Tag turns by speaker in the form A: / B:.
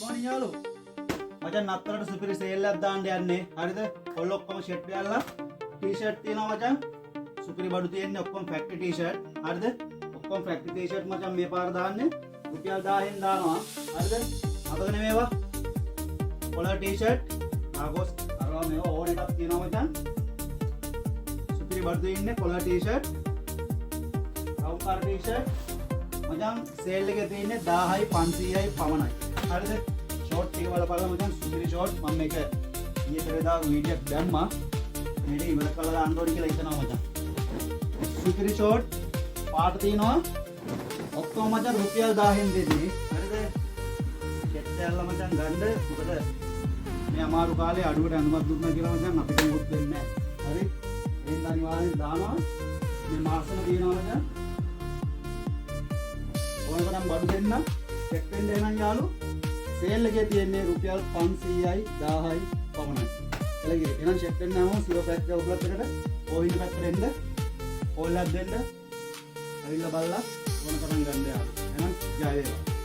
A: Morning යාළුවෝ. මචං, නත්තලට සුපිරි සේල් එකක් දාන්න යන්නේ. හරිද? කොල්ල ඔක්කොම ෂර්ට් යාල්ලා ටී-ෂර්ට් තියෙනවා මචං. සුපිරි බඩු තියෙන්නේ, ඔක්කොම ෆැක්ටරි ටී-ෂර්ට්. හරිද? ඔක්කොම ෆැක්ටරි ටී-ෂර්ට් මචං, මේ පාර දාන්නේ රුපියල් 1000න් දානවා. හරිද? මතකනේ මේවා? කොලර් ටී-ෂර්ට්, ලාකෝස් අරවා මේවා ඕන එකක් තියෙනවා මචං. සුපිරි බඩු තියෙන්නේ. කොලර් ටී-ෂර්ට්, රවුම් කාර ටී-ෂර්ට් මචං, සේල් එකේ තියෙන්නේ 1000යි 500යි පමණයි. හරිද? ෂෝට් ටික බලපල්ලා මචං, සුපිරි ෂෝට්. මම මේක ඊයේ පෙරේදා වීඩියෝ එකක් දැම්මා. මේක ඉවර කරලා දාන්න ඕනි කියලා හිතනවා මචං. සුපිරි ෂෝට් පාට තියෙනවා. ඔක්කොම මචං රුපියල් 1000න් දෙන්නේ. හරිද? සෙට් එකක් මචං ගන්න. මොකද මේ අමාරු කාලේ අඩුවට ඇඳුමක් දුන්නා කියලා මචං අපිට මොකුත් වෙන්නේ නැහැ. හරි? එහෙනම් අනිවාර්යෙන් දානවා. මේ මාසන තියෙනවා මචං. ඕන තරම් බඩු දෙන්න. චෙක් වෙන්න එහෙනම් යාළු. සේල් එකේ තියෙන්නේ රුපියල් 500යි 1000යි පමණයි. එළගිරි. එහෙනම් චෙක් වෙන්න ආවම සිව ෆැක්ටරි අවුට්ලට් එකට ඕහිඳ පැත්තට එන්න. කෝල් එකක් දෙන්න. ඇවිල්ලා බලලා ඕන තරම් ගන්න යාළු. එහෙනම් ජය වේවා.